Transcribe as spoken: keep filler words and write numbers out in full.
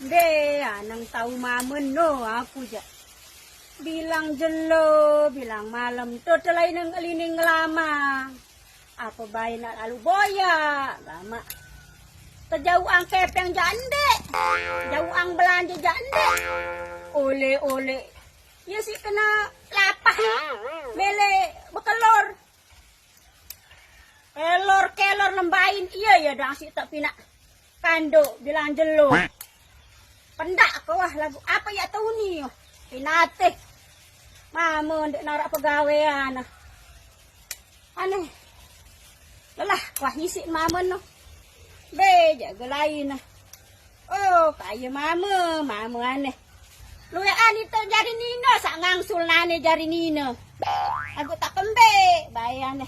Be, aneng tau mamen no aku ja. Bilang jelo, bilang malem, to telaineng ngelining ngelamang. Apa bae nak lalu boya, lama. Tejauang kepeng ja ende, jauang belanja ja ende. Ole-ole, ya si kena lapah. Mele bekelor. Kelor-kelor lembain, iya ya dang si tak pinak. Kando bilang jelo. Pendak ke wah lagu apa ya tau ni. Pinatih. Mama ndek narak pegawean. Aneh. Lelah wah isik mama no. Be jaga lain. Oh, kaya mama, mama aneh. Luwean itu jari Nina, sak ngangsul nane jari Nina. Aku tak kembe, bae aneh.